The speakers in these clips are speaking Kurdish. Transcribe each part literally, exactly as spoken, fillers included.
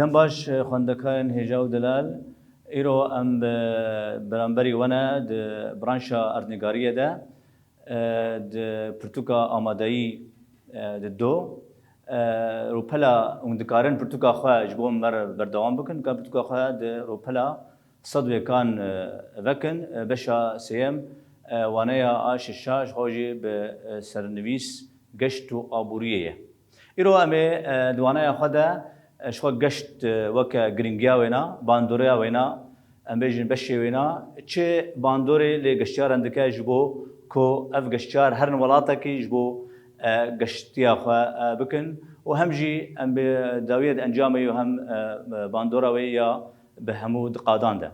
Dem baş, xwendekarên hêja û delal. Îro em bi beramberî we ne di branşa erdnîgariyê de, e, di pirtûka amadeyî, e, di do, e, rûpela hûn dikarin pirtûka xwe ji bo me re berdewam bikin, dikarin pirtûka xwe di rûpela sed wêkan, e, vekin, e, beşa sêyem, e, waneya a şeşa ji xwe jî bi, e, sernivîs geşt û aboriyê ye. Îro em ê, e, di waneya xwe de, e, ji xwe geşt, e, weke giringiya wêna, bandorya wêna, em bêjin beşê wêna, çi bandorê lê geştiyaran dike ji bo ku ev geştiyar herin welatekî ji bo, e, geştiya xwe, e, bikin û hem jî em bi dawiyê de encamê û hem, e, bandora wê ya bi hemû di qadan de.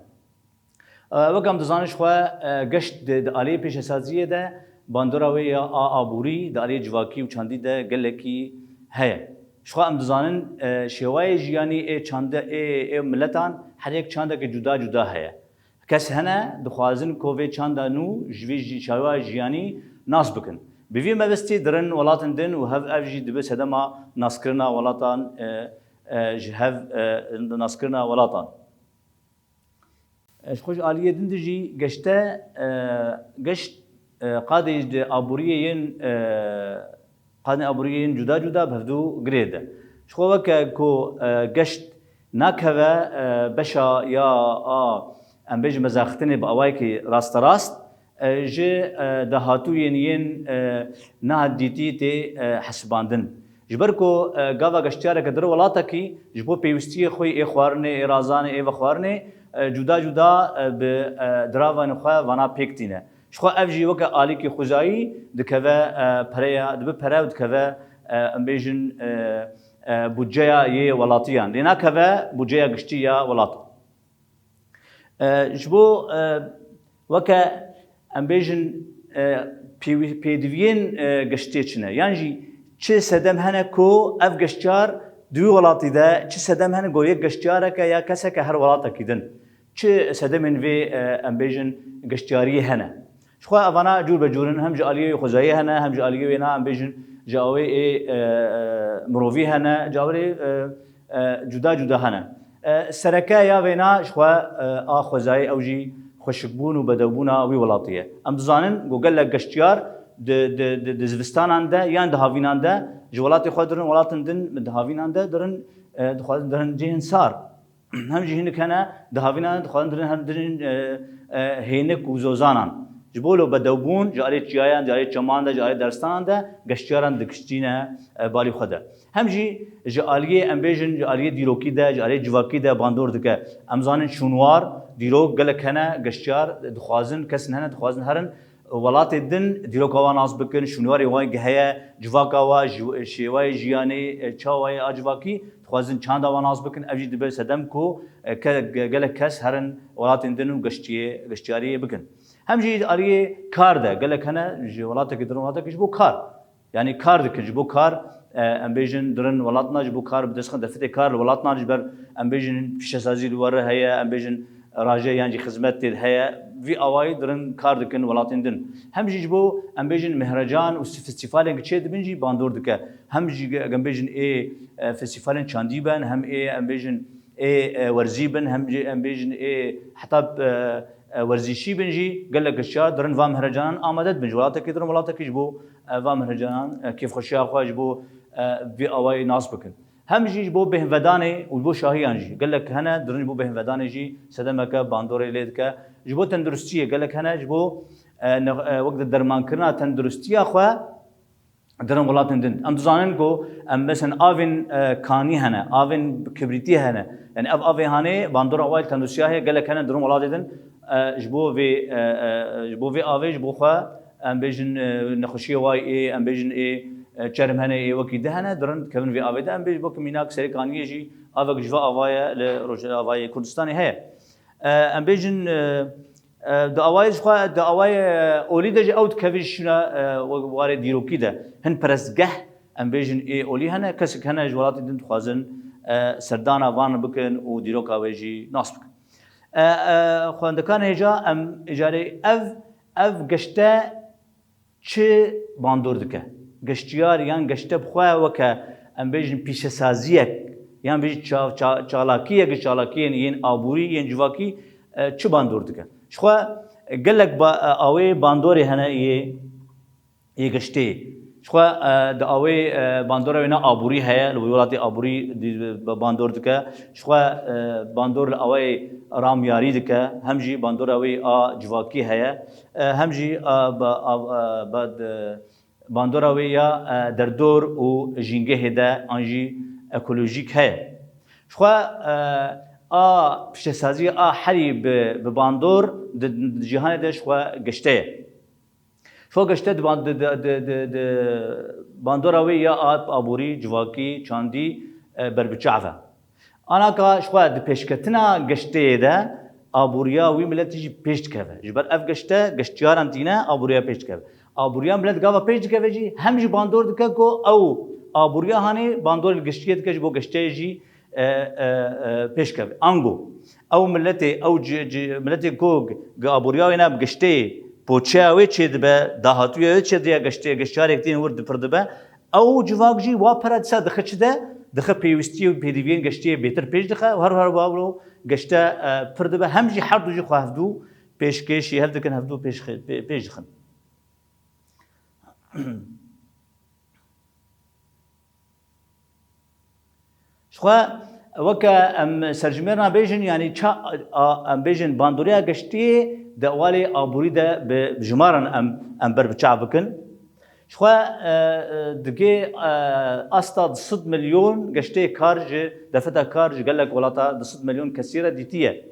E, wek em dizanin, ji xwe, e, geşt di, di aliyê pêşesaziyê de bandora wê ya a aborî di aliyê civakî û çandî de gelekî heye. Ji xwe em dizanin, e, şêwayê jiyanî ê çande, ê, ê miletan her yek çandeke cuda cuda heye. Kes hene dixwazin ku vê çanda nû ji vê jî şêwaya jiyanî nas bikin. Bi vî mebestî dirin welatên din û hev ev jî dibe sedema naskirina welatan, e, e, ji hev, e, naskirina welatan. E, ji xwe ji aliyê din de jî geşte, e, geşt, e, qadê ji aboriyê yên, e, qadên aboriyê yên cuda cuda bi hevdû girê de. Ji xwe weke ku, e, geşt nakeve, e, beşa ya a, em bêjin, mezaxtinê bi awayekî rasterast, e, ji, e, dahatûyên yên, e, nehadîtî tê, e, hesibandin. Ji ber ku, e, gava geştiyareke dirin welatekî ji bo pêwîstiyê xwe ê xwarinê, ê razanê, ê vexwarinê, e, cuda cuda, e, bi, e, diravanê xwe vana pêk tîne. Ji xwe ev jî weke alîkî xwezayî dikeve, e, pereya, dibe pere û dikeve, e, em bêjin, e, e, budceya yê welatiyan. Lê nakeve budceya giştî ya welat. E, ji bo, e, weke em bêjin, e, pêwî-, pêdiviyên, e, geştê çi ne? Yan jî çi sedem hene ku ev geştiyar di wî welatî de, çi sedem hene ku yek geştiyareke ya keseke her welatekî din? Çi sedemên vê, e, em bêjin, geştiyariyê hene? Ji xwe evana cûr be cûr in, hem ji aliyê xwezayê hene, hem ji aliyê wêna, em bêjin, ji awê ê, e, e, mirovî hene, ji awê, e, e, cuda cuda hene. E, sereke ya vêna ji xwe, e, a xwezayê ew jî xweşikbûn û bedewbûna wî welatî ye. Em dizanin ku gelek geştiyar di, di, di, di zivistanan de yan di havînan de ji welatê xwe dirin, welatên din di havînan de dirin, e, dixwazin dirin cihên sar. Hem jî hinek hene di havînan de dixwazin dirin, hem dirin, e, e, hênik û zozanan. Ji bo lo bedewbûn, ji aliyê çiyayan, ji aliyê çeman de, ji aliyê daristanan de geştiyaran digiştîne, e, balî xwe de. Hem jî ji aliyê, em bêjin, ji aliyê dîrokî de, ji aliyê civakî de bandor dike. Em zanin şûnwar, dîrok gelek hene, geştiyar dixwazin, kesên hene dixwazin herin welatê din dîroka wan nas bikin, şûnwarê wan heye, civaka wa, ji-, şêwayê jiyanê, e, çawa ye a civakî, dixwazin çanda wan nas bikin. Ev jî dibe sedem ku, e, ke-, ge-, gelek kes herin welatên din û geştiyê, geştiyariyê bikin. Hem jî aliyê kar de gelek hene ji welatekî dirin welatekî ji bo kar. Yanî kar dikin ji bo kar, e, em bêjin dirin welatna ji bo kar bi dest xin derfetê kar li welatna ji ber em bêjin pîşesazî li we re heye, em bêjin raje yan jî xizmet tê de heye. Vî awayî dirin kar dikin welatên din. Hem jî ji bo em bêjin mehrecan û festîvalên ki çê dibin jî bandor dike. Hem jî em bêjin ê, e, festîvalên çandî ben, hem ê em bêjin ê, e, werzî bin, hem jî em bêjin ê heta, e, e, werzîşî bin jî gelek geştiyar dirin van mehrecanan amade dibin. Ji welatekî dirin welatekî ji bo, e, van mehrecanan, e, kêfxweşiya xwe ji bo, e, vî awayî nas bikin. Hem jî ji bo bêhnvedanê û ji bo şahiyan jî gelek hene dirin ji bo bêhnvedanê jî sedemeke bandorê lê dike. Ji bo tenduristiyê gelek hene ji bo, e, ne-, e, wek di dermankirina tenduristiya xwe dirin welatên din. Em dizanin ku em mesela avên, e, kanî hene, avên kibrîtî hene. Yani ev avê hanê bandora wayê tenduristiya heye, gelek hene dirin welatê din, e, ji bo vê, e, e, ji bo vê avê, ji bo xwe, em bêjin, e, nexweşiyê wayê ê, em bêjin ê, e, çerm hene ê wekî di hene, dirin dikevin vê avê de. Em bêjin wekî mînak serê kaniyê jî avek ji va avaye li Rojavayê Kurdistanê heye. E, em bêjin, e, e, di awayê ji xwe, di awayê, e, olî de jî ew dikeve ji şûna, e, warê dîrokî de. Hin perestgeh, em bêjin ê olî hene, kesek hene ji welatê din dixwazin, e, serdana van bikin û dîroka wê jî nas bikin. E, e, xwendekan hêja em îcarê ev, ev geşte çi bandor dike? Geştiyar yan geşte bi xwe weke, em bêjin, pîşesaziyek Yan bêjî ça-, ça-, çalakiyek ji çalakiyên yên aborî yên civakî, e, çi bandor dike? Jixwe gelek ba-, e, awê bandorê hene yê, yê giştê. Jixwe, e, di awê, e, bandora wê ne aborî heye, li wî welatê aborî di-, bi-, bandor dike. Jixwe, e, bandor li awayê ramyarî dike, hem jî bandora wê a civakî heye, e, hem jî, e, ba-, a-, e, ba-, di-, bandora wê ya, e, derdor û jîngehê de an jî ekolojîk heye. Jixwe, e, a piştesaziya a herî bi, bi bandor di, di cîhanê de jixwe gişte ye. Jixwe gişte di ban-, di, di, di, di, di bandora wê ya a-, aborî, civakî, çandî, e, berbiçav e. Anaka jixwe di pêşketina giştê de aboriya wî miletî jî pêş dikeve. Ji ber ev gişte, giştiyaran tîne, aboriya pêş dikeve. Aboriya milet gava pêş dikeve jî hem jî bandor dike ku ew aboriya hanê bandorê li giştiyê dike, ji bo giştê jî, e, e, e, pêş keve. Ango ew miletê, ew ci-, ci-, miletê ku g-, g-, aboriya wê ne bi giştê poçeya wê çêdibe, dahatûya wê çêdiye giştê, giştiyarek tên wir dipir dibe, ew civak jî wa pere disa dixe çi de, dixe pêwîstiyê û pêdiviyên giştiyê bêtir pêş dixe û her her wa wilo gişte, e, pir dibe. Hem jî her du jî xwe hevdû pêşkêşî hev dikin, hevdû pêş, pê-, pêş dixin. Jixwe weke em serjimêrna bêjin, yanî ça-, a, em bêjin bandoriya giştiyê di ewalê aborî de bi jimaran em, em ber bi çav bikin. Jixwe, e, e, digê, e, asta du sed milyon giştê kar ji defeta kar ji gelek welata du sed milyon kesî re dîtiye.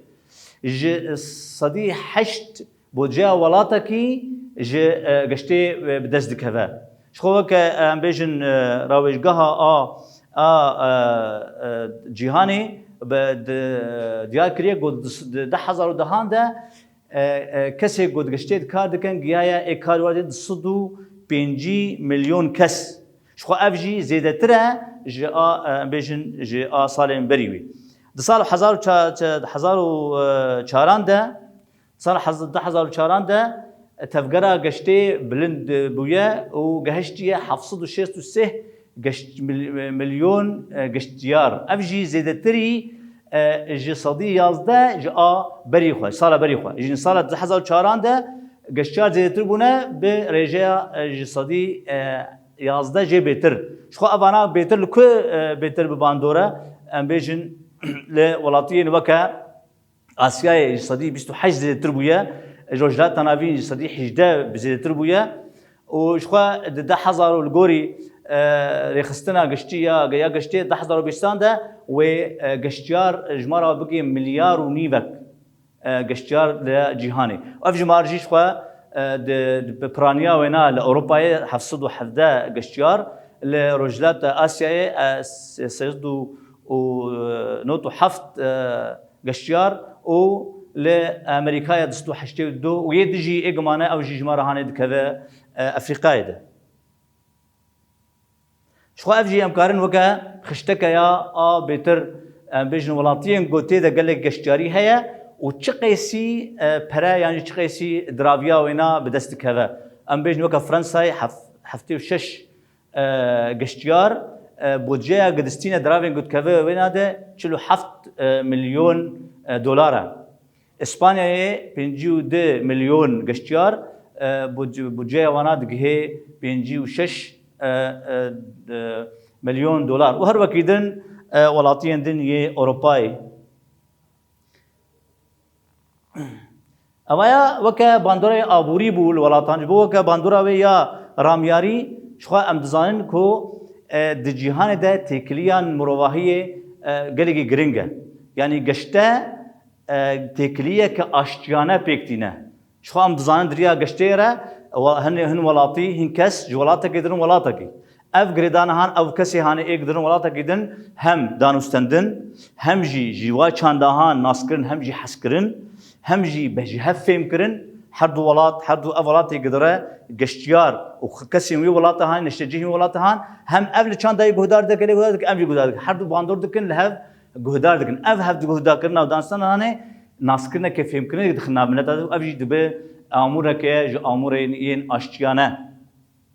Ji sedî heşt budceya welatekî ji, e, giştê, e, bi dest dikeve. Jixwe weke, e, em bêjin, e, rawêjgeha a, a, e, e, cîhanê bi, di, diyar kiriye ku di, di du hezar û dehan de, e, e, kesê ku di giştê de kar dikin gihaye ê kar werdin du sed û pêncî milyon kes. Jixwe ev jî zêdetir e ji a, e, em bêjin ji a salên berî wî. Di sal hezar û çar, hezar û çaran de, sal hez-, du hezar û çaran de, e, tevgera giştê bilind, e, bûye û gehiştiye heft sed û şêst û sê geşt-, mil-, milyon, e, giştiyar. Ev jî zêdetirî, e, ji sedî yazdeh ji a berî xwe, sala berî xwe. Ji sala du hezar û çaran de giştiyar zêdetir bûne bi rêjeya, e, ji sedî, e, yazdeh jê bêtir. Jixwe evana bêtir li ku, e, bêtir bi bandor e? Em bêjin li welatiyên weke Asyayê ji sedî bîst û heşt zêdetir bûye, Rojhilata Navîn ji sedî hejdeh bi zêdetir bûye û jixwe di du hezar û li gorî, e, rêxistina giştî ya, ya giştê du hezar û bîstan de wê, e, giştiyar jimara bigê milyar û nîvek, e, giştiyar li cîhanê. Ev jimar jî jixwe, e, di, di, bi piraniya wêna li Ewropayê heft sed û hevdeh giştiyar, li Rojhilata Asyayê, e, sê sed û nod û heft, e, geştiyar û li Amerîkayê du sed û heştê û du û yê dijî ê gimane ew jî jimara hanê dikeve, e, Efrîkayê de. Jixwe ev jî em karin weke xişteke ya a bêtir, em bêjin welatiyên ku tê de gelek geştiyarî heye û çi qeysî, e, pere yan jî çi qeysî diraviya wêna bi dest dikeve. Em bêjin weke Fransayê hef-, heftê û şeş e, geştiyar, e, budceya gidistîne diravên gutkeve wêna de çil û heft, e, milyon, e, dolar e. Îspanyayê pêncî û du milyon geştiyar, e, budc-, budceya wana digihê pêncî û şeş, e, e, e, milyon dolar. Û her wekî din, e, welatiyên din yê Ewropayê. Evaya weke bandorê aborî bû li welatan, ji bo weke bandora wê ya ramyarî, jixwe em dizanin ku, e, di cîhanê de têkiliya mirovahiyê, e, gelekî giring e. Yanî gişte, e, têkiliyeke aştiyane pêk tîne. Jixwe em dizanin di riya giştê re, we-, hin, hin welatî, hin kes ji welatekê dirin welatekî. Ev girêdana han, ew kesê hanê êk dirin welatekî din hem danûstendin, hem jî ji wa çanda han naskirin, hem jî hezkirin, hem jî be ji hev fêhm kirin. Her du welat, her du ev welatê gidire geştiyar û kesên wî welata han, neştecihên wî welata han, hem ev li çandayê guhdar dike, lê guhdar dike, em jî guhdar dikin. Her du bandor dikin, li hev guhdar dikin. Ev hev guhdar kirina û danûstendina hanê naskirineke fêhmkirinê dixin nav mileta de û ev jî dibe amûreke ji amûrên yên aştiyane.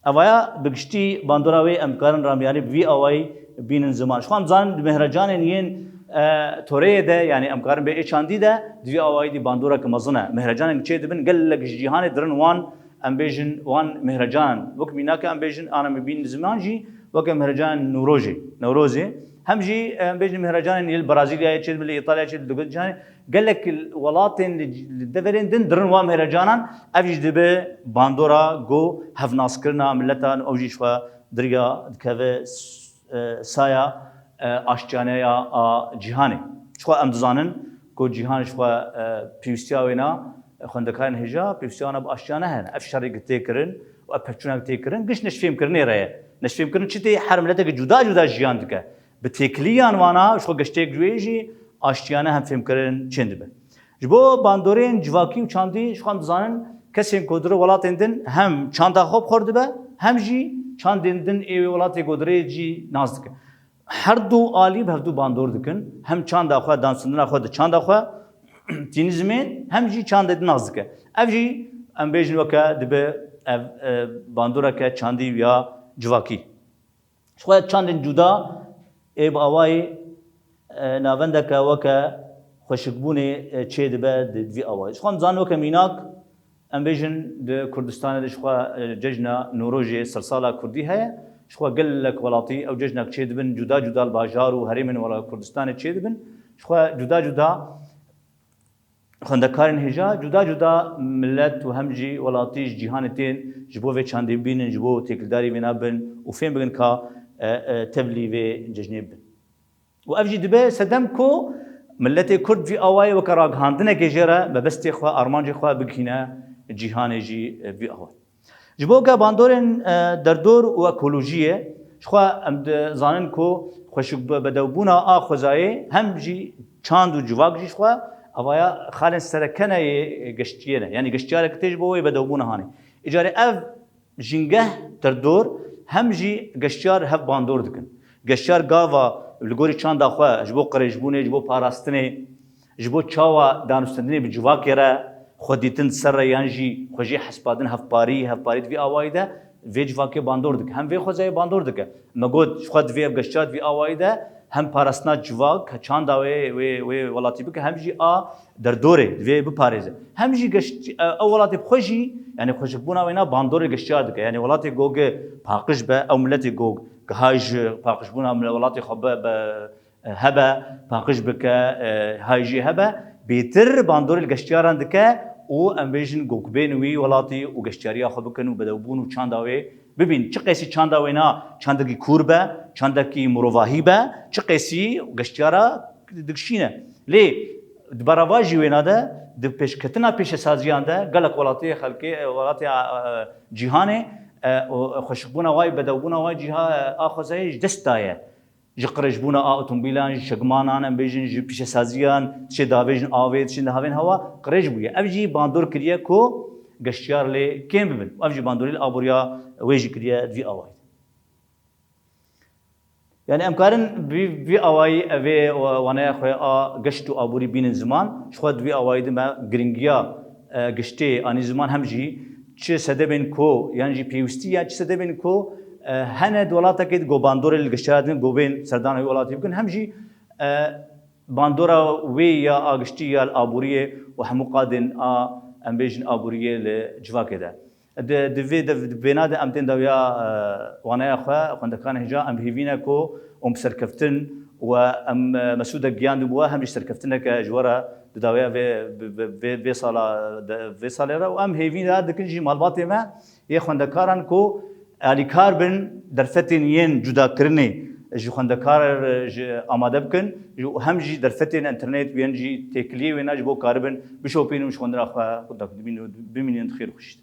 Evaya bi giştî bandora wê em dikarin ramyarî bi vî awayî bînin ziman. Ji xwe em dizanin di mehrecanên yên, e, toreyê de, yanî em karin bê ê çandî de, di vî awayî dî bandoreke mezin e. Mehrecanên çê dibin, gelek ji cîhanê dirin wan, em bêjin, wan mehrecanan. Wek mînake em bêjin, ana me bînin ziman jî, weke mehrecanên Newrojê, Newrozê. Hem jî, em bêjin, mehrecanên li Brazîlyayê çê dibin, li Îtalyayê çê dibin, cîhanê gelek welatên li, li deverên din dirin wan mehrecanan, ev jî dibe bandora go hevnaskirina miletan, ew jî ji xwe diriya dikeve s-, e, saya, e, aştiyaneya a cîhanê. Ji xwe em dizanin ku cîhan ji xwe, e, pêwîstiya wêna, e, xwendekarên hêja, pêwîstiya wana bi aştiyane hene. Ev şerê ki tê kirin û ev pevçûna ki tê kirin, giş neşfêmkirinê re ye. Neşfêmkirin çi tê? Her miletekî cuda cuda jiyan dike. Bi têkiliyan wana, ji xwe geştêk wê jî aştiyane hemfêmkirin çên dibe. Ji bo bandorên civakî û çandî, ji xwe em dizanin, kesên ku di welatên din hem çanda xwe bi xwe re dibe, hem jî çandên din ê wê welatê ku dirê jî nas dike. Her du alî bi hevdu bandor dikin, hem çanda xwe, danûstendina xwe di çanda xwe tînî zimên, hem jî çandê din nas dike. Ev jî, em bêjin, weke dibe ev, e, bandoreke çandî ya civakî. Ji xwe çandên cuda ê bi awayî, e, navendeke weke xweşikbûnê, e, çê dibe di vî awayî. Ji xwe em dizanin weke mînak, em bêjin di Kurdistanê de ji xwe, e, cejna Newrojê sersala Kurdî heye. Ji xwe gelek welatî ew cejnek çê dibin, cuda cuda li bajar û herêmên wela Kurdistanê çê dibin. Ji xwe cuda cuda xwendekarên hêja, cuda cuda milet û hem jî welatî ji cîhanê tên ji bo vê çandê bibînin, ji bo têkildarî vêna bin û fêm bikin ka, e, e, tevlî vê cejnê bibin. Û ev jî dibe sedem ku miletê Kurd vî awayê weke ragihandinekê jê re mebestê xwe, armancê xwe bigihîne cîhanê jî, e, vî awayî. Ji bo ke bandorên, e, derdor û ekolojiyê, ji xwe em dizanin ku xweşik be-, bedewbûna a xwezayê hem jî çand û civak jî ji xwe evaya xalên serekene yê geştiyê ne. Yanî geştiyarek tê ji bo wê bedewbûna hanê. Îcarê ev jîngeh derdor hem jî geştiyar hev bandor dikin. Geştiyar gava li gorî çanda xwe ji bo qirêjbûnê, ji bo parastinê, ji bo çawa danûstendinê bi civakê re, xwedîtin ser re yan jî xwe jê hespadin hevparî, hevparî di vî awayî de vê civakê bandor dike. Hem vê xwezayê bandor dike. Me got, ji xwe divê ev geştiyar di vî awayî de hem parastina civak, çanda wê, wê, wê welatî bike, hem jî a derdorê divê biparêze. Hem jî geşt-, ew welatê bi xwe jî, yanî xweşikbûna wêna bandorê geştiyar dike. Yanî welatê gog paqij be, ew miletê gog, giha ji paqijbûna mile-, welatê xwe be, be, hebe, paqij bike, e, hay jî hebe, bêtir bandorê li geştiyaran dike û em bêjin gokbên wî welatî û geştiyariya xwe bikin û bedewbûn û çanda wê bibîn. Çi qasî çanda wêna çandekî kûr be, çandekî mirovahî be, çi qasî geştiyara dikişîne. Lê di berava jî wêna de, di pêşketina pêşesaziyan de gelek welatê xelkê, welatê, e, e, cîhanê, e, û xweşikbûna wayî, bedewbûna wayî cîha, e, a xwezayê ji dest daye. Ji qirêjbûna a otomobîlan, ji şegmanan, em bêjin, ji pîşesaziyan, tiştê davêjin avê, tiştên dihavên hewa qirêj bûye. Ev jî bandor kiriye ku geştiyar lê kêm bibin. Ev jî bandorî li aboriya wê jî kiriye di vî awayî de. Yanî em karin vî, vî awayî evê waneya xwe a geşt û aborî bînin ziman, ji xwe di vî awayî de me giringiya, e, giştê anî ziman hem jî çi sedemên ku, yan jî pêwîstî ya çi sedemên ku, e, hene di welatekê de go bandorê li giştara din go bên serdana wî welatî bikin, hem jî, e, bandora wê ya a giştî ya li aboriyê û hemû qadên a, em bêjin, aboriyê li civakê de. Di, di vê, di, di vêna de em tên dawiya, e, waneya xwe, xwendekan hêja, em hêvî ne ku hûn bi serkeftin û em, e, Mesûdek giyan dibû, hem jî serkeftineke ji we re di dawiya vê, vê, vê, vê, vê sala de, vê salê re û em hêvî de dikin jî malbatê me yê xwendekaran ku alîkar bin derfetên yên cudakirinê ji xwendekar, e, ji amade bikin û hem jî derfetên înternet û yên jî têkiliyê wêna ji bo karibin bişopînin û ji xwendina xwe bimînin di xêr û xweşî de.